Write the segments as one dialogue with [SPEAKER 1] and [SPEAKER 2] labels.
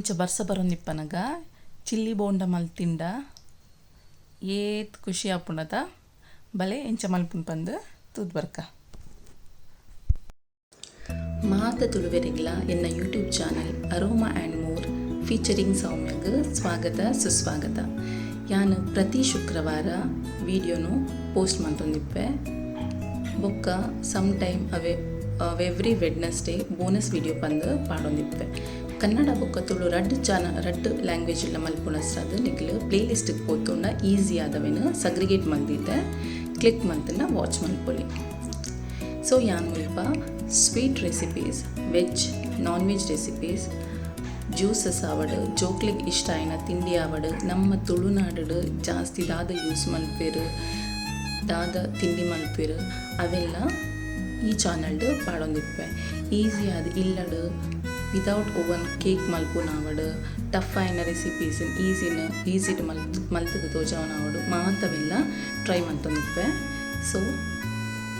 [SPEAKER 1] ಇಂಚ ಬರ್ಸ ಬರೊಂದಿಪ್ಪನಗ ಚಿಲ್ಲಿ ಬೋಂಡ ಮಲ್ತಿಂಡ ಏತ್ ಖುಷಿ ಆಪುಂಡತ. ಬಲೆ ಎಂಚ ಮಲ್ಪುನ್ ಪಂದ್ ತೂದ್ ಬರ್ಕ. ಮಾತ ತುಳುವೆರೆಗ್ಲ ಎನ್ನ YouTube channel aroma and more featuring ಸೌಮ್ಯಗ್ ಸ್ವಾಗತ ಸುಸ್ವಾಗತ. ಯಾನ್ ಪ್ರತಿ ಶುಕ್ರವಾರ ವಿಡಿಯೋನು ಪೋಸ್ಟ್ ಮಲ್ತೊಂದಿಪ್ಪೆ. ಬೊಕ್ಕ ಸಮ್ ಟೈಮ್ ಅವೆ ಎವ್ರಿ ವೆಡ್ನಸ್ಡೇ ಬೋನಸ್ ವಿಡಿಯೋ ಪಂದ್ ಪಾಡೊಂದಿಪ್ಪೆ. ಕನ್ನಡ ಬೊಕ್ಕ ತುಳು ರಡ್ಡ್ ಚಾನ ರಡ್ಡ್ ಲ್ಯಾಂಗ್ವೇಜ್ ಲ ಮಲ್ಪುನಸ್ರಾದ್ ನಿಕ್ಲ್ ಪ್ಲೇ ಲಿಸ್ಟ್ ಗ್ ಪೋತುಂಡ ಈಸಿ ಆದವೆನ್ ಸಗ್ರಿಗೇಟ್ ಮಲ್ದಿತ್ತೆ. ಕ್ಲಿಕ್ ಮಲ್ತ್ಂಡ ವಾಚ್ ಮಲ್ಪೊಲಿ. ಸೊ ಯಾನ್ ಮುಲ್ಪ sweet recipes, veg, non veg recipes, juices ಆವಡ್, ಜೋಕ್ಲೆಗ್ ಇಷ್ಟ ಆಯಿನ ತಿಂಡಿ ಆವಡ್, ನಮ್ಮ ತುಳುನಾಡ್ ಜಾಸ್ತಿ ದಾದ ಯೂಸ್ ಮಲ್ಪೆರ್, ದಾದ ತಿಂಡಿ ಮಲ್ಪೆರ್ ಅವೆಲ್ಲ ಈ ಚಾನಲ್ಡ್ ಪಾಡೊಂದಿಪ್ಪೆ. ಈಸಿ ಆದ್ ಇಲ್ಲಡ್ ವಿತೌಟ್ ಓವನ್ ಕೇಕ್ ಮಲ್ಪುನಾವಡ್, ಟಫ್ ಆಯಿನ ರೆಸಿಪೀಸ್ ಈಸಿನ್ ಈಸಿಡ್ ಮಲ್ತ್ ಮಲ್ತ್ದ್ ತೋಜಾವನಾವಡ್ ಮಾತವೆಲ್ಲ ಟ್ರೈ ಮಲ್ತೊಂದಿಪ್ಪೆ. ಸೊ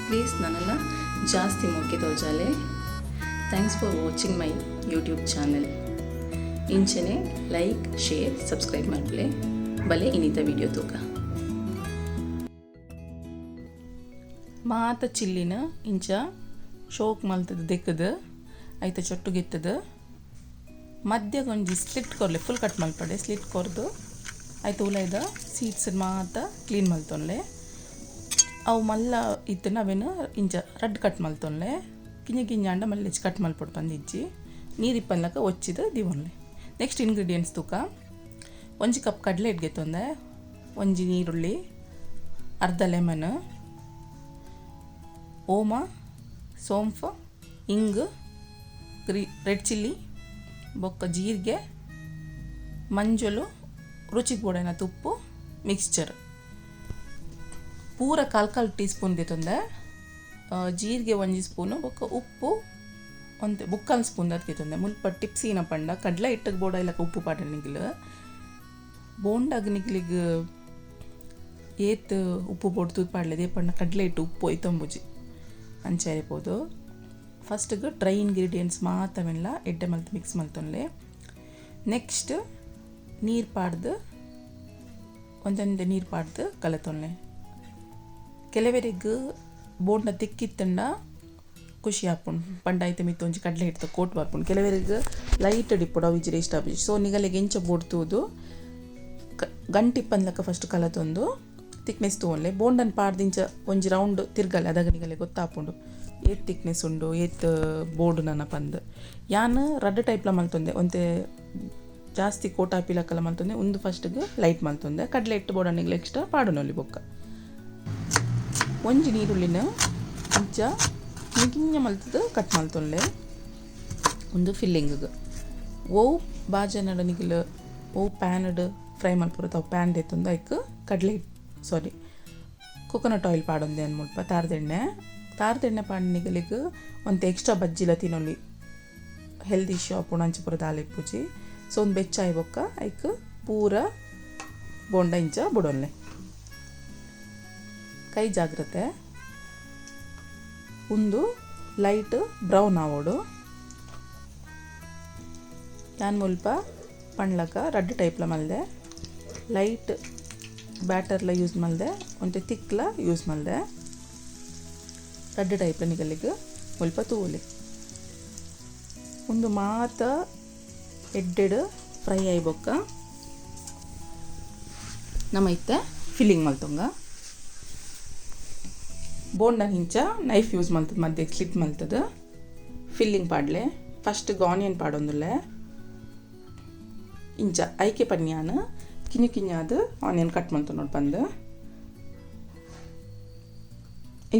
[SPEAKER 1] ಪ್ಲೀಸ್ ನನಲ ಜಾಸ್ತಿ ಮೋಕೆ ತೋಜಾಲೆ. Thanks for watching my YouTube channel. ಇಂಚನೆ ಲೈಕ್, ಶೇರ್, ಸಬ್ಸ್ಕ್ರೈಬ್ ಮಲ್ಪುಲೆ. ಬಲೆ ಇನಿತ ವಿಡಿಯೋ ತೂಕ. ಮಾತ ಚಿಲ್ಲಿನ ಇಂಚ ಶೋಕ್ ಮಲ್ತ್ದ್ ದೆಕ್ಕ್ದ್ ಐತ ಚೊಟ್ಟು ಗೆತ್ತ್ದ್ ಮಧ್ಯಗೊಂಜಿ ಸ್ಲಿಟ್ ಕೊರ್ಲೆ. ಫುಲ್ ಕಟ್ ಮಲ್ಪಡೆ. ಸ್ಲಿಟ್ ಕೊರ್ದು ಐತ ಉಲೈದ ಸೀಡ್ಸ್ ಮಾತ ಕ್ಲೀನ್ ಮಲ್ತೊನ್ಲೆ. ಅವು ಮಲ್ಲ ಇತ್ತ್ಂಡ ಅವೆನ್ ಇಂಚ ರಡ್ಡ್ ಕಟ್ ಮಲ್ತೊನ್ಲೆ. ಕಿನ್ಯ ಕಿನ್ಯ ಆಂಡ ಮಲ್ಲೆಚ್ ಕಟ್ ಮಲ್ಪೊಡು ಪಂದ್ ಇಜ್ಜಿ. ನೀರ್ ಇಪ್ಪನ್ಲಕ ಒಚ್ಚಿದ್ ದೀವೊನ್ಲೆ. ನೆಕ್ಸ್ಟ್ ಇಂಗ್ರೀಡಿಯೆಂಟ್ಸ್ ತೂಕ. ಒಂಜಿ ಕಪ್ ಕಡಲೆ ಹಿಟ್ಟು ಗೆತ್ತೊಂದೆ, ಒಂಜಿ ನೀರುಳ್ಳಿ, ಅರ್ಧ ಲೆಮನ್, ಓಮ, ಸೋಂಫ್, ಇಂಗ್, ಗ್ರೀ ರೆಡ್ ಚಿಲ್ಲಿ, ಬೊಕ್ಕ ಜೀರಿಗೆ, ಮಂಜೊಲು, ರುಚಿಗ್ ಬೋಡಾಯಿನಾತ್ ಉಪ್ಪು, ಮಿಕ್ಸ್ಚರ್. ಪೂರ ಕಾಲ್ ಕಾಲ್ ಟೀ ಸ್ಪೂನ್ ದೆತೊಂದೆ. ಜೀರಿಗೆ ಒಂಜಿ ಸ್ಪೂನ್ ಬೊಕ್ಕ ಉಪ್ಪು ಒಂತೆ ಮುಕ್ಕಾಲ್ ಸ್ಪೂನ್ ದಾತ್ ದೆತೊಂದೆ. ಮುಲ್ಪ ಟಿಪ್ಸ್ ಏನ ಪಂಡ ಕಡಲೆ ಹಿಟ್ಟುಗ್ ಬೋಡಾಯಿಲಕ ಉಪ್ಪು ಪಾಡೊಡು ನಿಕುಲು. ಬೋಂಡಾಗ್ ನಿಕ್ಲೆಗ್ ಏತ್ ಉಪ್ಪು ಬೋಡು ತೂದು ಪಾಡ್ಲೆ. ದಾಯೆ ಪಂಡ ಕಡಲೆ ಹಿಟ್ಟು ಉಪ್ಪು ಒಯ್ತೊಂಬುಜಿ ಅಂಚ ಇರ್ಪೋದು. ಫಸ್ಟ್ಗ್ ಡ್ರೈ ಇಂಗ್ರೀಡಿಯೆಂಟ್ಸ್ ಮಾತ ಅವೆನ್ಲ ಎಡ್ಡೆ ಮಲ್ತ್ ಮಿಕ್ಸ್ ಮಲ್ತೊನ್ಲೆ. ನೆಕ್ಸ್ಟ್ ನೀರ್ ಪಾಡ್ದ್ ಒಂಜೊಂಜೆ ನೀರ್ ಪಾಡ್ದ್ ಕಲತೊನ್ಲೆ. ಕೆಲವೆರೆಗ್ ಬೋಂಡ ತಿಕ್ಕಿತ್ತುಂಡ ಖುಷಿ ಆಪುಂಡು. ಪಂಡ ಐತ ಮಿತ್ತ್ ಒಂಜಿ ಕಡಲೆ ಹಿಟ್ದ ಕೋಟ್ ಬರ್ಪುಂಡು. ಕೆಲವೆರೆಗ್ ಲೈಟ್ ಇಪ್ಪೊಡು ಅವು ಇಜ್ಜಿಡ ಇಷ್ಟ ಆಪುಜಿ. ಸೊ ನಿಗಲೆಗ್ ಎಂಚ ಬೋಡು ತೂದು ಗಂಟು ಇಪ್ಪಂದ್ಲಕ ಫಸ್ಟ್ ಕಲತೊಂದು ತಿಕ್ನೆಸ್ ತೂವೊನ್ಲೆ. ಬೋಂಡನ್ ಪಾಡ್ದ್ ಇಂಚ ಒಂಜಿ ರೌಂಡ್ ತಿರ್ಗಲೆ. ಅದಗ ನಿಗಲೆಗ್ ಗೊತ್ತಾಪುಂಡು ಏತ್ ತಿಕ್ನೆಸ್ ಉಂಡು ಏತ್ ಬೋಡು ನನ ಪಂದ್. ಯಾನ್ ರಡ್ಡ್ ಟೈಪ್ಲ ಮಲ್ತೊಂದೆ. ಒಂತೆ ಜಾಸ್ತಿ ಕೋಟ್ ಆಪಿಲಕಲ ಮಲ್ತೊಂದೆ. ಉಂದು ಫಸ್ಟ್ಗ್ ಲೈಟ್ ಮಲ್ತೊಂದೆ. ಕಡಲೆ ಹಿಟ್ಟು ಬೋಡಾಂಡ ನಿಗಲ್ ಎಕ್ಸ್ಟ್ರಾ ಪಾಡೊನೊಲಿ ಬೊಕ್ಕ. ಒಂಜಿ ನೀರುಳ್ಳಿನ್ ಇಂಚ ಕಿನ್ಯ ಕಿನ್ಯ ಮಲ್ತ್ದ್ ಕಟ್ ಮಲ್ತೊನ್ಲೆ. ಉಂದು ಫಿಲ್ಲಿಂಗ್ಗ್. ಒವು ಬಾಜನಡ್ ನಿಕುಲು ಒವು ಪ್ಯಾನ್ಡ್ ಫ್ರೈ ಮಲ್ಪುನತ ಅವು ಪ್ಯಾನ್ ದೆತ್ತೊಂದು ಐಕ್ ಕಡಲೆ ಹಿಟ್ಟು ಸಾರಿ ಕೊಕೊನಟ್ ಆಯಿಲ್ ಪಾಡೊಂದೆ ಯಾನ್ ಮುಲ್ಪ ತಾರದೆಣ್ಣೆ. ತಾರದೆಣ್ಣೆ ಪಾಡ್ಂಡ ನಿಗಲೆಗ್ ಒಂತೆ ಎಕ್ಸ್ಟ್ರಾ ಬಜ್ಜಿಲ ತಿನೊಲಿ. ಹೆಲ್ತ್ ಇಶ್ಯೂ ಆಪುಂಡು ಅಂಚ ಪೂರ ದಾಲ ಇಪ್ಪುಜಿ. ಸೊ ಉಂದು ಬೆಚ್ಚ ಆಯಿ ಬೊಕ್ಕ ಐಕ್ ಪೂರ ಬೋಂಡ ಇಂಚ ಬುಡೊನ್ಲೆ. ಕೈ ಜಾಗ್ರತೆ. ಉಂದು ಲೈಟ್ ಬ್ರೌನ್ ಆವೊಡು. ಯಾನ್ ಮುಲ್ಪ ಪಂಡ್ಲಕ ರಡ್ಡ್ ಟೈಪ್ಲ ಮಲ್ದೆ. ಲೈಟ್ ಬ್ಯಾಟರ್ಲ ಯೂಸ್ ಮಲ್ದೆ ಒಂತೆ ತಿಕ್ಲ ಯೂಸ್ ಮಲ್ದೆ. ರಡ್ಡ್ ಟೈಪ್ಲ ನಿಗಲೆಗ್ ಮುಲ್ಪ ತೂವೊಲಿ. ಉಂದು ಮಾತ ಎಡ್ಡೆಡ್ ಫ್ರೈ ಆಯಿ ಬೊಕ್ಕ ನಮ ಇತ್ತೆ ಫಿಲ್ಲಿಂಗ್ ಮಲ್ತೊಂಗ. ಬೋಂಡನ್ ಇಂಚ ನೈಫ್ ಯೂಸ್ ಮಲ್ತದ್ ಮಧ್ಯೆ ಸ್ಲಿಟ್ ಮಲ್ತದ್ ಫಿಲ್ಲಿಂಗ್ ಪಾಡ್ಲೆ. ಫಸ್ಟ್ ಆನಿಯನ್ ಪಾಡೊಂದುಲ್ಲೆ. ಇಂಚ ಐಕೆ ಪನ್ಯಾನ್ ಕಿನ್ಯ ಕಿನ್ಯಾದ್ ಆನಿಯನ್ ಕಟ್ ಮಲ್ತೊನೊಡು ಪಂದ್.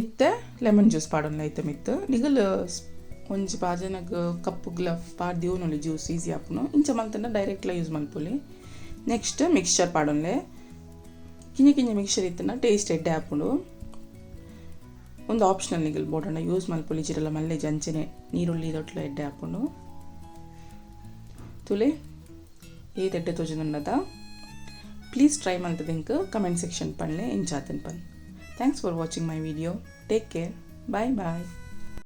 [SPEAKER 1] ಇತ್ತೆ ಲೆಮನ್ ಜ್ಯೂಸ್ ಪಾಡೊನ್ಲೆ ಐತ ಮಿತ್ತ್. ನಿಗಲ್ ಒಂಜಿ ಬಾಜನಗ್ ಕಪ್ಪುಗ್ಲ ಪಾಡ್ ದೀವೊನೊಲಿ ಜ್ಯೂಸ್ ಈಸಿ ಆಪುಂಡು. ಇಂಚ ಮಲ್ತ್ಂಡ ಡೈರೆಕ್ಟ್ಲ ಯೂಸ್ ಮಲ್ಪೊಲಿ. ನೆಕ್ಸ್ಟ್ ಮಿಕ್ಸ್ಚರ್ ಪಾಡೊನ್ಲೆ. ಕಿನ್ಯ ಕಿನ್ಯ ಮಿಕ್ಸ್ಚರ್ ಇತ್ತ್ಂಡ ಟೇಸ್ಟ್ ಎಡ್ಡೆ ಆಪುಂಡು. ಉಂದು ಆಪ್ಷನಲ್ ನಿಗಲ್ ಬೋಡಂಡ ಯೂಸ್ ಮಲ್ಪೊಲಿ ಇಜ್ಜಿಡಲ ಮಲ್ಲೆಜಿ ಅಂಚನೆ ನೀರುಳ್ಳಿ ದೊಟ್ಲ ಎಡ್ಡೆ ಆಪುಂಡು. ತೂಲೆ ಏತ್ ಎಡ್ಡೆ ತೋಜೊಂದುಂಡತ. ಪ್ಲೀಸ್ ಟ್ರೈ ಮಲ್ತ್ದ್ ಎಂಕ್ ಕಮೆಂಟ್ ಸೆಕ್ಷನ್ ಪನ್ಲೆ ಎಂಚ ಆತ್ಂಡ್ ಪಂದ್. Thanks for watching my video. Take care. Bye bye.